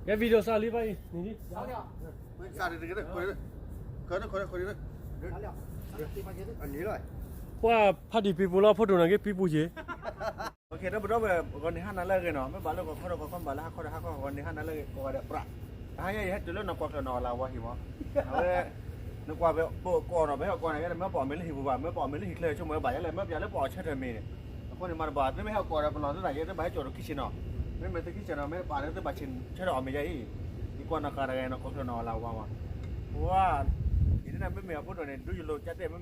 ကဲ video စးလံဘၣ်အံၤ, န့ၣ်လံ. စးလံတက့ၢ်, ခီန့ၣ်, ခီန့ၣ်, ခီန့ၣ်, န့ၣ်လီၤ. ပှၤဖးဒံးပံၤပူၤလီၤဖိဒိၣ်န့ၣ်က့ၤပံၤပူၤက့ၤ. အခဲဒီးပဒီပုၢ်ဝဲၢ် ဂီၤနံၤဟါနၤလၢအဂ့ၤနီၤ, မ့ၢ်ဘၣ်လၢဂီၤခီဒီးဂီၤခီ မ့ၢ်ဘၣ်လၢဟါခီဒီးဟါခီ ဂီၤနံၤဟါနၤလၢအဂ့ၤ ကိးဂၤဒဲးပြး. တဟါညါယဟဲတုၤလၢနီၢ်ကီၢ်ချၢနီၢ်အီလၤဝါဟံၣ်မး, အဝဲ နကွၢ်ဖဲပအိၣ်ကိးနီၤ, ပဟဲအိၣ်ကိးန့ၣ် မ့ၢ်ပအီၣ်မ့ၤလၢဟံၣ်ပူၤဘၣ်, မ့ၢ်ပအီၣ်မ့ၤလၢဟံၣ်ချၢဆိကမိၣ်ဝဲဘၣ်ယဲလဲၣ်, မ့ၢ်ပယၤလၢပအီၣ်ဆၢထၢၣ်မ့ၤန့ၣ်, အဃိန့ၣ်မၤတဘၣ် သုမ့ၢ်ဟဲအိၣ်ကိးဒီးပလီၢ်သုသးယဲ သုဘၣ်ဟဲကၠီၣ်ဒီး kitchen နီၤ, မ့မ့ၢ်သု kitchen နီၤ မ့ၢ်ဘၣ်လၢသုဘၣ်ဆ့ၣ်နီၤမ့ၤယဲအံၤ, ယကွၢ်နီၢ်ကီၢ်တဂၤနီၢ်ကီၢ်ချၢနီၢ်အီလၤဝါမး, ပှၤ ယန့ၣ်မ့မ့ၢ်အဖိဒိၣ်န့ၣ် ဒုးယလိၤကၠါတဲာ် မ့မ့ၢ်နီၢ်ကီၢ်ချၢန့ၣ်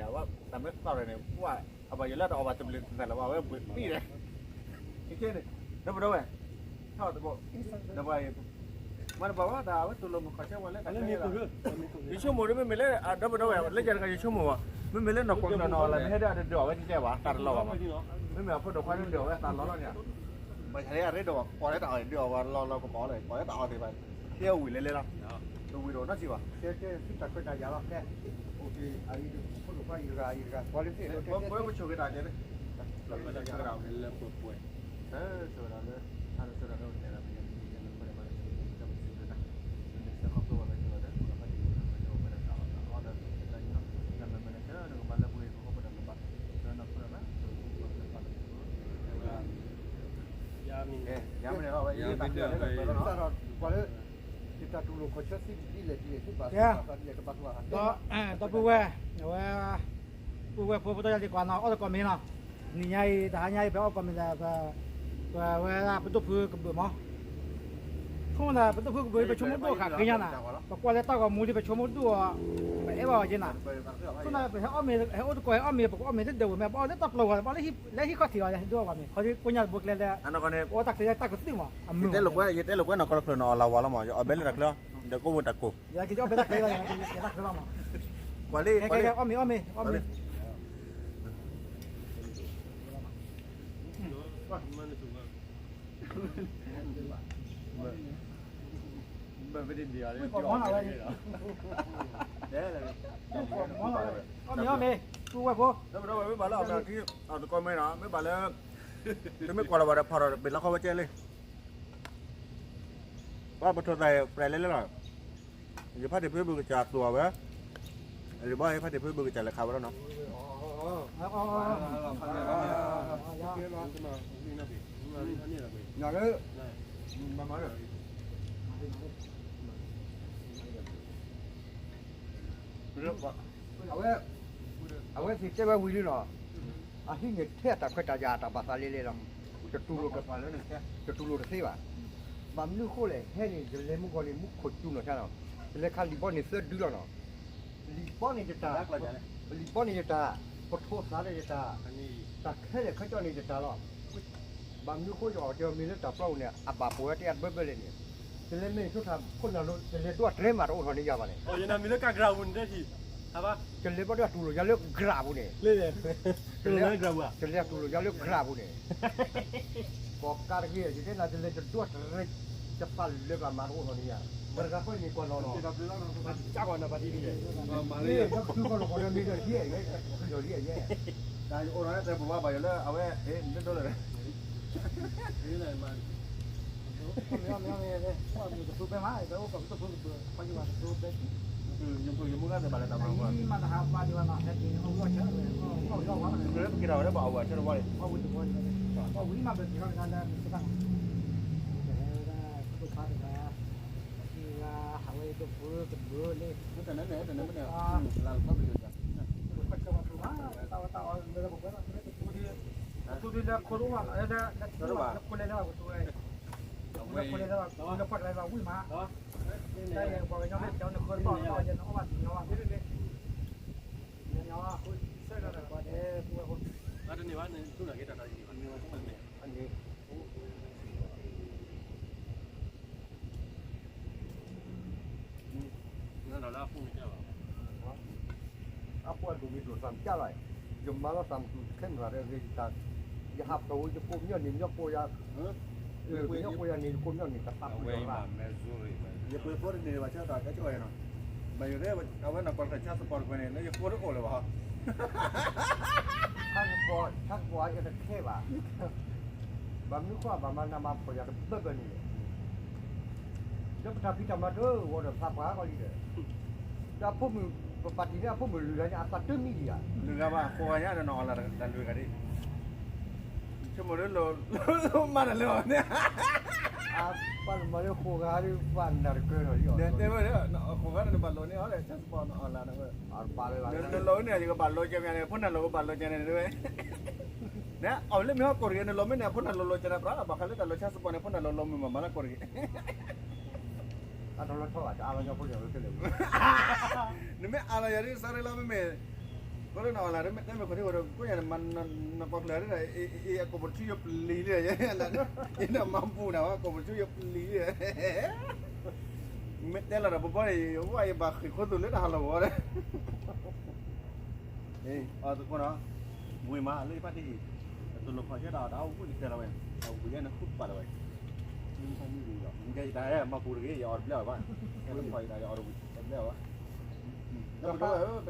အဝဲတၢ်မ့ၢ်သီၣ်ထီၣ်န့ၣ် ပှၤ အဘၣ်ယိၣ်လၢတအီၣ်ဘၣ်တဘျုးသးလၢၤဘၣ် အဝဲဘှံးပံၣ်ဒီး ခဲန့ၣ် ဒီပုၢ်ဒီဝဲၢ် ထီၣ်သကိး ဒီးပှၤအံၤ မၤတဘၣ်ဝဲဒၣ် အဝဲတူၢ်လိာ်မုၢ်ခီၣ်ဆၢဝဲလၢတၢ်လၢ ယဆိကမိၣ်ဒ်မ့မ့ၢ်လၢ ဒီပုၢ်ဒီဝဲၢ် လၢယၤတဂၤယဆိကမိၣ်ဘၣ် မ့မ့ၢ်လၢနီၢ်ကီၢ်ချၢနီၢ်အီလၤ မ့ၢ်ဟဲဒၣ်တဒုးအီၣ်ဝဲကဲကဲဘၣ် တၢ်တလီၤဘၣ်မး, မ့မ့ၢ်အဖိဒိၣ်ခွါဒုးအီၣ်ဝဲတၢ်လီၤလီၤန့ၣ်, ဘၣ်ဆၣ်လၢအရ့ဒိၣ် ပှၤလၢတၢ်အီၣ်ဒုးအီၣ်ဝဲလီၤလီၤကပီၤလီၤ ပှၤလၢတၢ်အီၣ်သ့ၣ်တဖၣ် ဟဲဝံၤလဲၤလဲၤလီၤ, တဝံၤဒီးနီၢ်စံဘၣ် ကဲကဲ သုတၢ်ခွဲးတၢ်ယာ်လီၤ ကဲ အိၣ်က့ၤ အအံၤ ဖိဒိၣ်ခွါအံၤတဂၤအံၤတဂၤ ပှၤလၢသ့ၣ် ပဝဲပဆိၣ်ဂ့ၤတၢ်ကဲ လၢပှဲၤပှဲၤ ပှၤလၢ ယတၢ်တူၢ်လိာ်ခီၣ်ဆၢသံဒ်လဲၣ်ဒ်လဲၣ် သုဘၣ်သးဒ်လဲၣ် တဘၣ်သး ဒီပုၢ်ဝဲၢ် အဝဲ ပုၢ်ဝဲၢ်ဖိ ပတၢ်ယၤလံကွၢ်နီၤ အီၣ်တကိးမ့ၤနီၤ, နံၤညါအံၤ တဟါညါအံၤ ပအီၣ်ကိးမ့ၤဒီး ပဝဲဒၣ်ပဒိၣ်ဖုကဘုးမး, ခိၣ်နၢ်ပဒိၣ်ဖုကဘုး ပဆိကမိၣ်ဒိၣ်ဃာ်ဃ့ညါနၤ, ပကွၢ်လၢတၢ်ဂီၤမူလံ ပဆိကမိၣ်ဒိၣ်အီၤ, ပအဲၣ်ဘၣ်အီၤက့နၤ, ခိၣ်နၢ်ပဟဲအီၣ်မ့ၤ ဟဲအိၣ်တကိး ဟဲအီၣ်မ့ၤ ပကအီၣ်မ့ၤတဒၢးဝဲ မ့ၢ်ပအီၣ်လၢတၢ်ပျီဝဲ ပအီၣ်လၢဟံၣ်ခီၣ်ထံးအီၤ ဟဲဒိၣ်အီၤဘၣ်မ့ၤ ခီဒ်ကိညါတဘိကျဲလၢ ပအီၣ်တၢ်ချ့တၢ်ကသုၣ်မး အမုာ် ယတဲလိာ်ကွဲနီၢ်ကီၢ်ချၢနီၢ်အီလၤဝါလီၤမး ယအီၣ်ဘဲလၢတၢ်ချၢ ဒီးကအိၣ်ဝဲတၢ်ကိၢ် ယက့ၤအီၣ်ဘဲတၢ်ချၢလီၤ ယက့ၤတၢ်ချၢလီၤမး ကွၢ်လံ ကွၢ်လံ အီၣ်မ့ၤ အီၣ်မ့ၤ အီၣ်မ့ၤ ဘၣ်ပတံၢ်ဒံးအီၤလၢ အီၣ်မ့ၤ အီၣ်မ့ၤ ပုၢ်ဝဲၢ်ဖိ ဒီပုၢ်ဒီဝဲၢ်မ့ၢ်ဘၣ်လၢအီၣ်မ့ၤအီထံ အီၣ်တကိးမ့ၤနီၤ မ့ၢ်ဘၣ်လၢ သုမ့ၢ်ကွၢ်လီၤဘၣ်ဒီးဖးထီၣ်တဘ့ၣ်လီၤခီဝဲကဲလံ ပှၤပထိၣ်သးပြဲးလဲၣ်လဲၣ်လီၤ ယဖးတ့ၢ်ဖုဘုကစၢ်သိၣ်အဝဲ လံဘီယဖးတ့ၢ်ဖုဘုကစၢ်လဲၤခးဝဲလီၤနီၤ အဝဲ အဝဲသ့ၣ်တဲဝဲဝံၤလံနီၤ အဟံၣ်န့ၣ်ထဲအတၢ်ခွဲးတၢ်ယာ်အတၢ်ဘၣ်သးလဲၣ်လဲၣ်လီၤ တတူၢ်လိာ်တသ့ဘၣ် ဘၣ်မနုၤဃိလဲၣ် ဟဲန့ၣ် ယလဲၤမူဂီၤန့ၣ် မူခိၣ်စူၤနီၤဆါနီၤ ယလဲၤခးလံာ်ဘီန့ၣ်သၢဒုလီၤနီၤ လံာ်ဘီန့ၣ်ယတၢ် လံာ်ဘီန့ၣ်ယတၢ် ပထိးသးန့ၣ်ယတၢ် တၢ်ခဲလၢာ်ခဲကၠီန့ၣ်ယတၢ်လီၤ ဘၣ်မနုၤဃိယအီၣ်က့ၤမ့ၤလၢတၢ်ပျီပူၤန့ၣ် အဘၣ်ပှဲၤဝဲတ့ၢ်အတဘၢဘၢလဲၣ်န့ၣ် ယလဲၤမ့ၢ်ဆိထၢၣ်ခိၣ်နၢ်လိၤ ယလဲၤဒိးတြဲမးတအိၣ်ထီၣ်န့ၢ်ယၤဘၣ်န့ၣ် ယလဲၤဘၣ်ဒၣ်တူၢ်လိာ်ယၤလၢကြၢ်ပူၤန့ၣ် ယလဲၤတူၢ်လိာ်ယၤလၢကြၢ်ပူၤန့ၣ် ကီၢ်ကးတဂ့ၤ ယတဲနၤ ယလဲၤယဒိးတြဲ ယပာ်လၢပာ်မၤတအိၣ်ထီၣ်န့ၢ်ယၤ မတၤဂၤဃီန့ၣ်ကွၢ်လီၤလီၤ ကၢ်ကီၢ်နၢ်ပၢၢ်ဒ်န့ၣ် ကၢ်ကီၢ်လီၤကီၢ်လၢမ့ၢ်ဒီးဟံၣ်အဲၣ် ကၢ်ကီၢ်လီၤဟံၣ်အဲၣ် တၢ်အိၣ်ဒီးတၢ်ပဝါဘၣ်ယိၣ်လၢ အဝဲ ဟဲ နဒိလၢ မ့ၢ်မ့ၢ်မ့ၢ် ကသူဘဲမး ပအိၣ်ကီၢ်ကသူဘဲ ယမူဂၤသ့ၣ်ဘၣ်လဲၤတၢ်မၤကွၢ် မ့ၢ်မ့ၢ်မၤတဟးဘၣ်ဒံးဘၣ်နီၤ ဟဲက့ၤန့ၣ် အဝဲအီၣ်ဆၢဝဲ အီၣ်ဝံၤအီၣ်ဝါ မ့ၢ်ပက့ၤထီၣ်ဝဲလၢပှၤအဝဲဆၢတဝီလံ အီၣ်ဝံၤတဝီလံ အီၣ်ဝံၤမး ပက့ၤထီၣ်တခါလၢမ့ၢ်ကတၢ် ပဒိၣ်ဖါတဂၤ ပက့ၤဂၤ ဟးဝဲဒိၣ်ဖိတဘိလံ တနၢ်န့ၣ် တနၢ်မ့ၢ်န့ၣ် လၢပှၤပယိၣ် ပကဆၢဝဲသူမး တၢ်ဝဲတၢ်အီၣ်လၢပကွဲလီၤ ပသူဒုလၢခိၣ်တအိၣ်ဘၣ် လၢခိၣ်လဲၤလၢပသူဝဲ လၢခိၣ်လဲၤလၢပသူလၢပှၤကလဲၤလၢဝံၣ်မး တၢ်ယဲပှၤကညီမ့ၢ်တဲအီၤန့ၣ် ဃၢသီၣ်လီၤ ယဲန့ၣ်အီၣ်ဘၣ်တညီဘၣ် ညီညီဆၢကတီၢ်ကွၢ်န့ၣ် ပဝဲ တန့ၢ်ဘၣ်န့ၣ် သူၣ်နၤက့ၤတၢ်တၢ်ယံၤဘၣ် အပူၤအဒိၣ်မ့ၢ်ဒိၣ်သးမကၢ်လီၤ, ယမၤလီၤသးမတူၢ်ခဲမုၢ်ဂၤဒီးဂ့ၤယတၢ်, ယဟးဖျိးဝဲယကိးမညီၢ်န့ၣ် မညီၢ်ကိးယၤ, မညီၢ်ကိးယၤန့ၣ် ယကိးမညီၢ်န့ၣ် တသးပှ့ၤလီၤဘၣ်, ယပှ့ၤဖိတန့ၢ်ဘၣ်ဆၢဒီးကဲဆိၣ်ဂ့ၤနီၤ, ဘၣ်ယိၣ်ဒၣ် အဝဲနီၢ်ကီၢ်တၢ်ဆါစပီၤတကွဲၤန့ၣ် လၢယဃိတအိၣ်လၢၤဘၣ်, ဆါစပီၤ ဆါစပီၤအတခဲဘၣ်, ဘၣ်မနုၤဃိဘၣ်မၤနးမၤဖှီၣ်ယၤတဘၢဘၢန့ၣ်လဲၣ် ဒီးပတၢ်ဖံးတၢ်မၤတအိၣ်ဒီးဖးပှၤကီလံဒီး, ဒီးအဖိမုၣ်, ပပာ်တံၢ်န့ၢ်အဖိမုၣ်လွံၢ်ဂၤန့ၣ် အသးတမံဒံးဧါ, လွံၢ်ဂၤဘၣ် ဃိးဂၤညါဒီးနအီၣ်လၢ်တၢ်လွံၢ်ဂၤဒံး, ဆိကမိၣ်လၢ မၤတၢ်လၢအီၤန့ၣ်, ပှၤလၢမၤလၢဃိးဂၤဒီး ပှၤနၢ်တကၢလီၤ, တဲဝဲလၢ ဃိးဂၤန့ၣ် နဘၣ်လိးန့ၢ်အီၤလၢ ဆၣ်စပီနအီၣ်လၢ်န့ၣ်ဝဲ, နလိးန့ၢ် ယကဘၣ်လိးကဲမးန့ၣ် ဖိနၢ်လိၤကဘၣ်လိးကဲန့ၣ်ဝဲ နအီၣ်လၢမ့ၢ်ဟီၣ်ကီၢ်တဂ့ၤ နလိးမ့ၢ်န့ၣ် အဖိနၢ်လိၤလိးကဲန့ၣ် ပြးဘၣ်ဃးလၢတၢ်လိးဆၣ်စပီန့ၣ် ဖိနၢ်လိၤလိးမုာ်မးမးလၢကီၢ်တဂ့ၤ, အတလီၤဆီဘၣ် တအါလီၤညါဖိန့ၣ် နမ့ၢ်အါလီၤယၤဒ် sorry လီၤ မ့မ့ၢ်, ဃိလၢနအီၣ်လၢ် မ့ၢ်တဲမ့ၢ်ခိၣ်ထံးဝဲဒီး ကိးညါန့ၣ် မၤနကွၢ်ကျၢၤဒ်ဒီး အကိာ်ပထူယပလံၤလံ, အံၤနမၤပူၤနၤဝဲ ကိာ်ပထူယပလံၤလံ, မ့ၢ်တဲလီၤဒီး ပဘီန့ၣ် ယဝဲယဘၣ်ဃ့ၢ်ခိသူၣ်လၢတၢ်ဟးလီၤဝဲဒီး အသကိးနီၤ, ဝံၤမးလၢယဖါတဟံၣ်, အတလိၣ်ခီၣ်ယဲဒၣ် တၢ်အိၣ်ဘှံးကတဲလီၤဝဲ, အဝံၤယဲန့ၣ်ဃုပာ်လီၤဝဲ, ယတၢ်မၤပူၤတဂ့ၤ ယအီၣ်တဘျဲၣ်အီၤဘၣ်, တၢ်တခီၣ်ယတၢ်ယအီၣ်တဘျဲၣ်အီၤဘၣ်, ဒီးပတဲ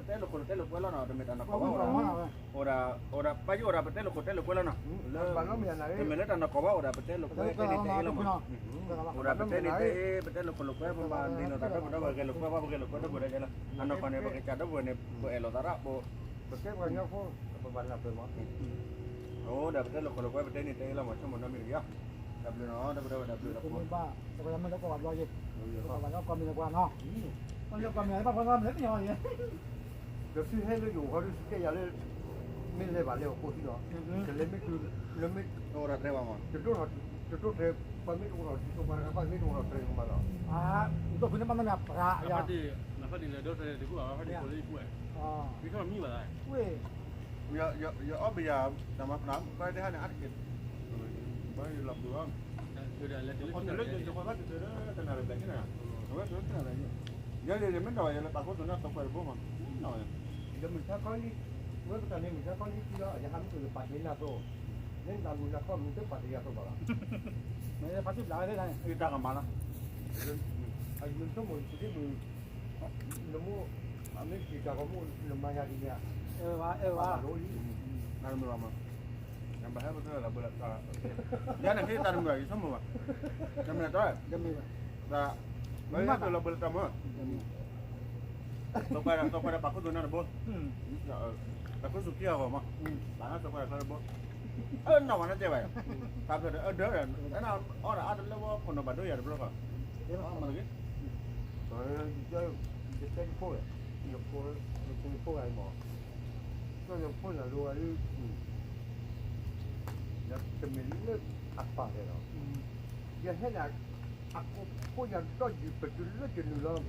လိာ်ခိၣ်လိာ်တဲလိာ်ကွဲလီၤနီၤ တမ့ၢ်တၢ်နီၢ်ကီၢ်ဘၣ်အိၣ်ဒီး, အိၣ်ဒီး ပၢ်ယိၣ်အိၣ်ဒီးပတဲလိာ်ခိၣ်တဲလိာ်ကွဲလီၤနီၤ, တမ့ၢ်လၢတၢ်နီၢ်ကီၢ်ဘၣ်အိၣ်ဒီး ပတဲလိာ်ကွဲတဲန့ၣ်တဲလီၤမး အိၣ်ဒီးပတဲန့ၣ်တဲ ပတဲလိာ်ခိၣ်လိာ်ကွဲ ပမၤန့ၢ်လိာ်သးဒီးပဒီပုၢ်ဝဲၢ်ဂဲၤလိာ်ကွဲ ပှၤပဂဲၤလိာ်ကွဲဒီပုၢ်ဝဲၢ်လၢ, အနီၢ်ကီၢ်န့ၣ် ပကစၢ်ဒီပုၢ်ဝဲၢ်န့ၣ် ပအဲၣ်လိာ်သးဒီးပ, ပကဲပှၤကညီဖိ, ပဘၣ်နၢ်ပၢၢ်မး, အိၣ်ဒီးပတဲလိာ်ခိၣ်လိာ်ကွဲ ပတဲန့ၣ်တဲလီၤမး ဆိကမိၣ်နီတမံၤတဂ့ၤ, တၢ်ဘျုးနီၤ တၢ်ဘျုးတၢ်ဘျုးတၢ်ဘျုး, ပှၤကညီမ့ၢ်လၢကီၢ်ဘၣ်ဘျီယ့ၣ်, ပှၤကညီကီၢ်မ့ၢ်လၢပှၤကညီမ့ၢ်လၢကညီယ့ၣ် ဒီးသုဟဲလၢယအိၣ်ဃီဒီး သုတဲယၤလၢ မ့ၢ်လဲၤဘၣ်လဲၤအိၣ်ကိးသံလီၤ, တလဲၤမ့ၢ်တုၤ, လၢမ့ၢ်, တဒိၣ်ထီၣ်, တဒိၣ်ထီၣ်, ပှၤမ့ၢ်တအိၣ်ထီၣ် တံၤသကိးပှၤတဂၤဘၣ် မ့ၢ်တအိၣ်ထီၣ်တြဲၤကမၤလီၤ, ဒိၣ်ဖုန့ၣ်ဘၣ်မ့ၢ်အပြးယၤ, ဝဲ ယအီၣ်ဘယၤ တၢ်မၤပနၢ် ပှၤတဟါန့ၣ် အါတက့ၢ်, ဘၣ်ယလီၤပှီၢ်အီၤ, အဝဲတလၢတနၢ်ရံၣ်ဘၣ်န့ၣ်, ယဲဒၣ်မ့ၢ်ဒၣ်ယလၢတၢ်ခိၣ်သူၣ်န့ၣ် သီခွဲးတဘိမး, ဒီးမုၢ်ဆါခီလံ, ဝဲပတၢ်န့ၣ်မုၢ်ဆါခီလံခံလီၤ ယဟးမ့ၢ်ကလၢာ်ပာ်တ့ၢ်နၢ်သိး, လၢနတၢ်မုၢ်နၤခီမုၢ်တပာ်တ့ၢ်ယၤသိးဘၣ်လီၤ, မ့ၢ်ဖါတံၢ်ဘျးဝဲသ့ၣ်န့ၣ်, တၢ်ကမၤလီၤ, အယုၤဆိကမိၣ်ယပဒ့မုၢ်, နမိၢ်, အမ့ၢ်က့ၤတၢ်ဂီၤမူနမၤယၤဒ်န့ၣ်, အဲၣ်ဝဲ, နမ့ၢ်လီၤမး, နဘၣ်ဟဲပသရၣ်လီၤဘၢလီၤတီၤ, ယၤန့ၣ်ဟ့ၣ်တၢ်တမုာ်ဘၣ် ယဆိကမိၣ်ဘၣ်, တမ့ၢ်တီၤ, တမ့ၢ်ဘၣ်, လီၤဘၢလီၤတီၤမး, သီခွဲးဒီးပာ်ခိၣ်သူၣ်န့ၣ်တဘိ, ပာ်ခိၣ်သူၣ်ခံဂၤဂီၢ်မး, ပာ်ခိၣ်သူၣ်ခွဲးတဘိ, အနီၢ်ဝဲန့ၣ်တဲဘၣ်, တၢ်ဖျၢၣ်ဒီးအဒၢးဒီး, အီၣ်ဒီးအါတလၢဝဲခိၣ်နီၢ်ဘၣ်ဒိယၤတဘျီဃီ, မ့ၢ်တဂ့ၤ, ယတဲယဖိ, ယဖိဂၤအံၤမး, ယဖိနၢ်လိၤဂၤလံ, တမ့ၢ်လၢအပာ်လဲၣ်လီၤ, ယဟဲန့ၣ် အကိးဖိယၤဒီးယုၢ်ပတုၤလၢတနုာ်လီၤ,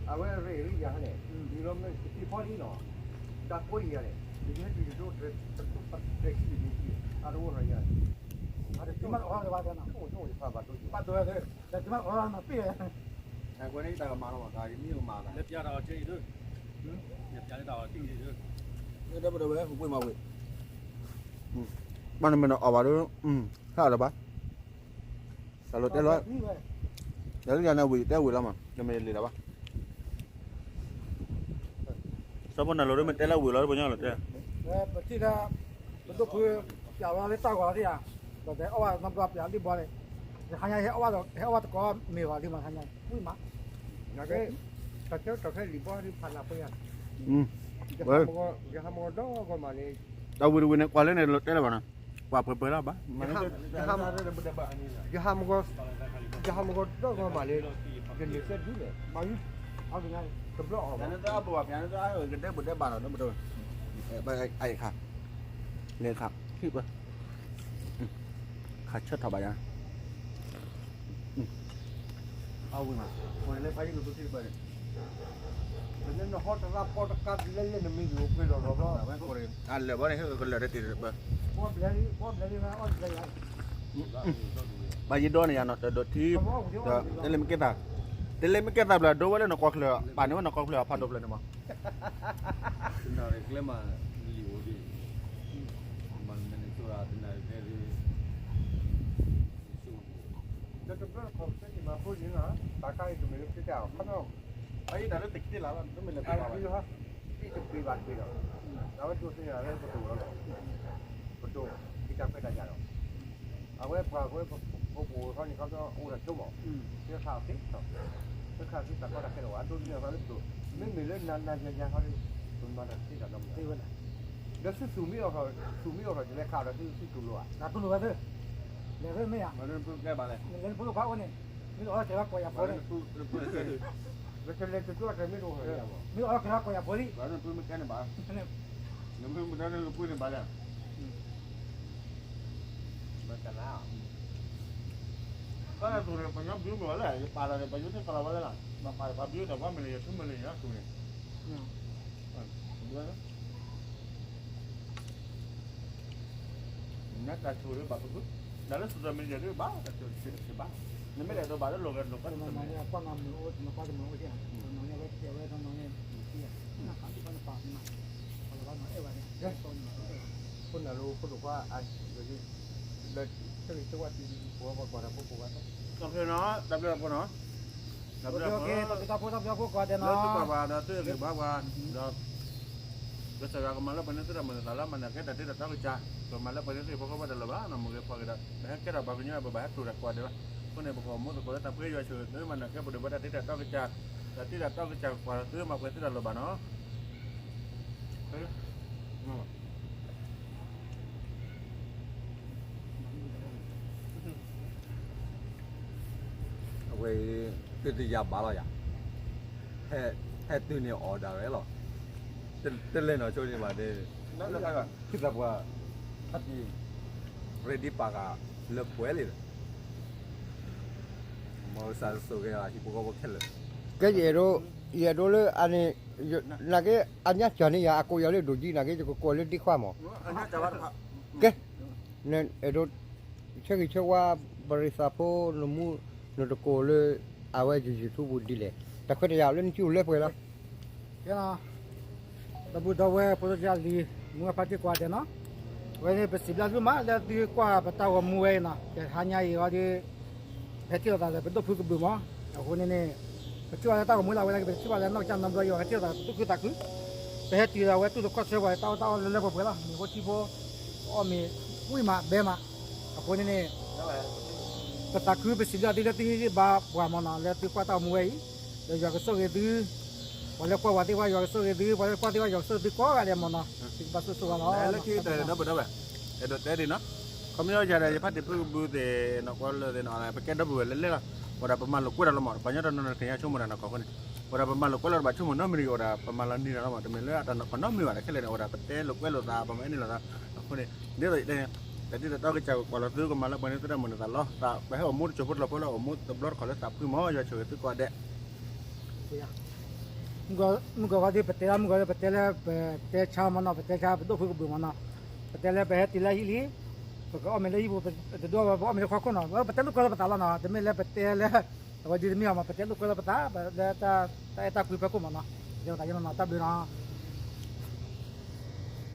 အဝဲရ့ၣ်လံယၤန့ၣ် နုာ်လီၤမ့ၢ်ကသံဖီလံနီၤ, တၢ်ကိးယၤန့ၣ် ယဟဲတုၤယဒိးတြဲၤ, တြဲၤခံယမ့ၢ်, အတအိၣ်နီၤယၤ, တၢ်တမ့ၢ်အီၣ်လၢၤဘၣ်, တၢ်တမ့ၢ်အီၣ်လၢၤဘၣ်, တၢ်တမ့ၢ်အီၣ်လၢၤဘၣ်, တၢ်တမ့ၢ်အီၣ်လၢၤဘၣ်, တၢ်တမ့ၢ်အီၣ်လၢၤဘၣ်, တၢ်တမ့ၢ်အီၣ်လၢၤဘၣ်, တၢ်တမ့ၢ်အီၣ်လၢၤဘၣ်, ဘၣ်နမ့ၢ်နအီၣ်ဘၣ်ဒီး, ဟးဒီးဘၣ်, တၢ်လီၤတဲလီၤ, တၢ်လၢယၤန့ၣ်ဝံၤတဲဝံၤလီၤမး တမ့ၢ်လံၤလီၤဘၣ်, စီဖိနၢ်လိၤဒီးမ့ၢ်တဲလၢဝံၤလီၤ ပညီလီၤတဲ, ပထံၣ်ဒၣ်, ပဒိၣ်ဖု, ပျးဝဲလၢတၢ်ဂီၤလီၤသ့ၣ်ဧါ, ဒီးအီၣ်ဘၣ်နီတဘျီပျးလံဘီန့ၣ်, တဟါညါဟဲအီၣ်ဘၣ်ဒီး ဟဲအီၣ်ဘၣ်တကိးမ့ၢ်ဂီၤလံမး တဟါညါ, ဝံၤမး, တၢ်ခဲတၢ်ခဲလံၤဘီဒ်ဖးနၢ်ပှဲၤယၤ, ယဟးမဂီၤဒီဂီၤမးန့ၣ်, တၢ်ဝံၤတဝံၤန့ၣ် ကွၢ်လၢန့ၣ် တဲလၢၤဘၣ်နီၤ, ကွၢ်ပှဲၤပှဲၤလၢၤဘၣ်, ယဟးမဂီၤ, ယဟးမဂီၤဒီဂီၤမးန့ၣ်, ယန့ၢ်သၢဒုလဲၣ်, တဘျီအီၣ်ဘၣ်, ကဒဲဘၣ်ဒဲဘၣ်နီၤ, အံၤခါ, လဲၤခါ, ဟံၣ်ပၢ, ခါဆၢထီၣ်ဘၣ်ယၤ, အဝံၤမး, နဟီတရၣ်ပီတကါ လဲလဲနမံၤဂ့ၤအိၣ်ပှဲၤလီၤလီၤဘျီ, အလဲၤဘီန့ၣ် ဟဲကလၢာ်တတ့ၢ်, ဘၣ်ယဒိးန့ၣ်ယၤနီၤ တဒိးထံ, တလဲၤမ့ၢ်ကဲသး, တလဲၤမ့ၢ်ကဲသးဘျီ ဒိဝဲလၢနကွီၢ်ချၢၣ်, ပာ်န့ၢ်ဝဲနကွီၢ်ချၢၣ်အဖးဒိၣ်ဖျၢၣ်န့ၣ်မး, တနၣ်ရံၣ်ကျဲမး, လံာ်အိၣ်ဒံး, မၤနမဲာ်န့ၣ်ဆိရၣ် တနၣ်ရံၣ်ကျဲဒံး, ဒီးတဘျီတခီၣ်ကစၢ်ယမၤဖိန့ၣ်လီၤ, တၢ်ခါအံၤတမ့ၢ်လၢပကတဲအီၤခါနီၤ, အအံၤတၢ်လၢတက့ၤလၢ်လီၤ တမ့ၢ်လၢတၢ်လီၤ, အံၤတပှ့ၤဘၣ်တပှ့ၤဒီး, အဝဲဒိးသ့ၣ်ညါလၢပဒိၣ်လီၤ, ပဒိၣ်, ဟံးတၢ်ခွဲးတၢ်ယာ်ဒီး, အဝဲပှၤဝဲပ ပအိၣ်ထီၣ်န့ၣ်ခီပညီအိၣ်ဒီးဆိကမိၣ်, သ့ၣ်ခါသ့, သ့ၣ်ခါသ့တၢ်ကီတၢ်ခဲတအိၣ် အဒိဒ်န့ၣ်အသးလၢပဒိၣ်, မ့မ့ၢ်လၢနၤနၤယၤယၤခီဒီး, ပမၤတၢ်သ့တၢ်ဒီးမုၢ်, ဒီးသုသူၣ်မ့ၢ်အိၣ်ထီၣ်, သူၣ်မ့ၢ်အိၣ်ထီၣ်ယလဲၤခးဒီးသုသူၣ်လိာ်ဧါ, တၢ်သူၣ်လိာ်ဝဲသ့, လဲၤသ့မ့ၢ်ဧါ, လဲၤလၢဖိဒိၣ်ခွါအိၣ်န့ၣ်, မ့ၢ်အိၣ်လၢကဲၤလီၤကွၢ်ယၤဖိန့ၣ်, လဲၤတကျိၤတမ့ၢ်တအိၣ်ထီၣ်, မ့ၢ်အိၣ်လၢကဲၤလီၤကွၢ်ယၤဖိလံ, နမ့ၢ်မတၤန့ၣ်ကပှ့ၤန့ၣ်ဘၣ်လဲၣ် ဘၣ်တနၤ, တၢ်သူၣ်န့ၣ် ပှၤညီဘုမ့ၢ်ဝဲလဲၣ်, ယပာ်လီၤန့ၣ် ပှၤညီသ့ၣ်ကလီၤဝဲလဲၣ်လီၤ, ဘၣ်ပာ်ပှၤဘုတၢ်ပှၤမ့ၢ်လၢယထူမ့ၢ်လၢယထူန့ၣ်, နတၢ်ဆိၣ်လၢဘၣ်ပကု, တၢ်လၢသူၣ်တမ့ၢ်ယဲၢ်ဒၣ်ဘၣ်, တၢ်ဆိၣ်တဘၣ်, နမ့ၢ်လဲၤဒိးဘၣ်လၢလိာ်ဂဲၤလိာ်ကွဲတမ့ၢ်, ခိၣ်နၢ်လၢဖိဒိၣ်ခွါ, တၢ်ဖဲနီၤ, တၢ်ဘျုးဖိနီၤ, တၢ်ဘျုးဖိ, လၢသုကွၢ်ပှၤဒီးသုဂ့ၤဘၣ်ပှၤ, ဒီး ကစၢ်ယွၤကမၤလၢပှဲၤန့ၢ်သုတၢ်မုၢ်လၢ်သးလၢမၤနၢၤကဲတၢ်တ့တၢ်တီကစၢ်, ကမၤလၢပှဲၤန့ၢ်သုဖိဃီဖိတၢ်လီၤဘၣ်နီၤ, မ့ၢ်ဂ့ၤပှၤဂ့ၤဒီး ပဟဲကဲထီၣ်ပှၤကညီဘၣ် ပဘၣ်ဟဲတိၢ်တၢ်ကွၢ်ဒဲးလီၤ, အဃိန့ၣ် ပကအိၣ်မူသကိးလၢတၢ်ပှဲၤယွၤဆိၣ်ဂ့ၤသုမၤနၢၤကဲပဒိၣ်ဘၣ်တၢ်တ့တၢ်တီကစၢ်, တၢ်တ့တၢ်တီကစၢ်ကကွၢ်လီၤသုမၤပှဲၤသုတၢ်လီၤဘၣ်နီၤ. အဝဲအံၤ သုတယၤဘၣ်လီၤယၤ, ဟဲတုၤန့ၣ်အီၣ်ဒၣ်ဝဲလီၤ, တလဲၤနီၢ်ဆိန့ၣ်ဘၣ်န့ၣ်, ခံသးပှၢ် ဟးတံၢ် ready ပာ်ဃာ်လၢပှဲၤလံ, မ်ကစၢ်ဆိၣ်ဂ့ၤဟံၣ်ဖိဃီဖိခဲလၢာ်, ကဲယအဲၣ်ဒိး, ယအဲၣ်ဒိးလၢအန့ၣ်, နာ်က့ အညါစၢ်န့ၢ်ယၤ အကိးယၤလၢဒိၣ်ကံ နာ်က့ ယကကိးလၢဒ့ခွါမး, ကဲ, အဲၣ်ဒိး ဆၢဂ့ၤဆၢဝါ ပရံးသးဖိ နမူနတကိးလၢ အဝဲယ YouTube ပူၤဒ်လဲၣ်, တၢ်ခွဲးတၢ်ယာ်လၢနစုအိၣ်လၢပှဲၤလီၤ. ဒီပုၢ်ဒီဝဲၢ်ဖိဒိၣ်ကၢ်လံၤ မုၢ်ဂၢ်ဖါတံၢ်ကိးဂၤဒဲးနီၤ, အဝဲန့ၣ် ပစံးဘျုးသုမး လၢသုကွၢ်ပတၢ်ဂီၤမူဝဲအံၤနီၤ, ကဟါညါအံၤအီၤဒီး ပဟဲထံၣ်လိာ်သးလၢပဒိၣ်ဖုကဘုးမး, အဃိန့ၣ်န့ၣ် ပထံၣ်ဘၣ်လၢတၢ်ဂီၤမူလၢအဝဲ ပထံၣ်ဘၣ်လၢနီၢ်ကစၢ်နီတဘျီအံၤ ပဟဲထံၣ်လိာ်သးသူၣ်ခုသးခု, ပဟဲတုၤဒီးအဝဲတူၢ်လိာ်ခီၣ်ဆၢပှၤ တၢ်အီၣ်တၢ်အီလၢလၢပှဲၤပှဲၤလီၤ, မ့ၢ်အိၣ်ထံဖိ အီၣ်မ့ၤ ဝံၣ်မးဘဲမး, အဃိန့ၣ်န့ၣ် ပသးခုပစံးဘျုးသုလၢသုဟ့ၣ်ဂံၢ်ဘါပှၤမးနီၤ လၢသုကွၢ်တၢ်ဂီၤမူဝဲအံၤ, ဒီးယွၤကဆိၣ်ဂ့ၤသု, ပှၤလၢကွၢ်ပှၤသ့ၣ်တဖၣ် ယွၤကဆိၣ်ဂ့ၤသု, ပှၤလၢကွၢ်သ့ၣ်တဖၣ် ယွၤကဆိၣ်ဂ့ၤသုကိးဂၤဒဲးမးနီၤ, သုကဘၣ်ဆိၣ်ဂ့ၤဆိၣ်ဝါလီၤ. လၢခံတၢ်ဒီပုၢ်ဒီဝဲၢ်, အဲၣ်ဒိးတဲဒံးနီၤ, ခီပညီယၤဒီး ယဖါတံၢ်ဖုကဘုးသ့ၣ်နီၤ ကွၢ်လၢသ့ၣ်နီၤ ပကဲဒီပုၢ်ဝဲၢ်လၢလဲၣ်လီၤ, ဝဲဒၣ်ပမၤလိာ်ကွဲးတၢ်လီၤမး ပှၤကညီတနီၤနီၤ ကညါဆိကမိၣ်တၢ်နီၤ ကီၢ်ခိၣ်န့ၣ်, ဝဲဒၣ်ပမၤလိာ်ကွဲးလီၤတဘၣ်ဆိကမိၣ်နီတမံၤ အိၣ်ဒၣ်ပမၤလီၤနံၤတၢ်လီၤမး တမ့ၢ်လၢအတၢ်နီၢ်ကီၢ်နီတမံၤဘၣ် တခဲလၢာ်န့ၣ် အိၣ်ဒၣ်ပတဲလိာ်ကွဲးလိာ်သး ပမၤအဲၣ်န့ၣ်လိာ်သး, အဃိန့ၣ် ဒ်သိးယတဲန့ၣ်, တၢ်တ့တၢ်တီကစၢ်ကကွၢ်လီၤသု ကမၤလၢပှဲၤန့ၢ်သုတၢ်မုၢ်လၢ်သးလီၤ, ပဟဲအိၣ်မူတစိၤဖိတလီၢ်ဖိလၢအိၣ်မူတဘျီတခီၣ်လၢသးဖှံမး ယွၤဆိၣ်ဂ့ၤသုကိးဂၤဒဲး မုၢ်ကီၢ်ဝဲဒၣ် ပတဲလၢမုၢ်ကီၢ်ဝဲဒၣ် ပတဲလၢပတဲဆါမးနီၤ ပတဲဆါ ပဒိၣ်ဖုကဘုးမးနီၤ, ပတဲလၢပဟဲတုၤလၢဟံၣ်လံ, ပကအီၣ်မ့ၤလၢဟံၣ်ပူၤ ပတဒိးဝဲ ပအီၣ်မ့ၤလၢဟီၣ်ခိၣ်နီၤ ပတဲလိာ်ကွဲးလိာ်ပသးလီၤနီၤ တမ့ၢ်လၢပတဲလၢ အဝဲဒ်တမ့ၢ်အီၤမး ပတဲလိာ်ကွဲးလိာ်ပသး လၢတၢ်အဲၣ်တၢ်ကွံဖီခိၣ်မးနီၤ, ယသးယနီၤနီၤ တၢ်ဘျုးနီၤ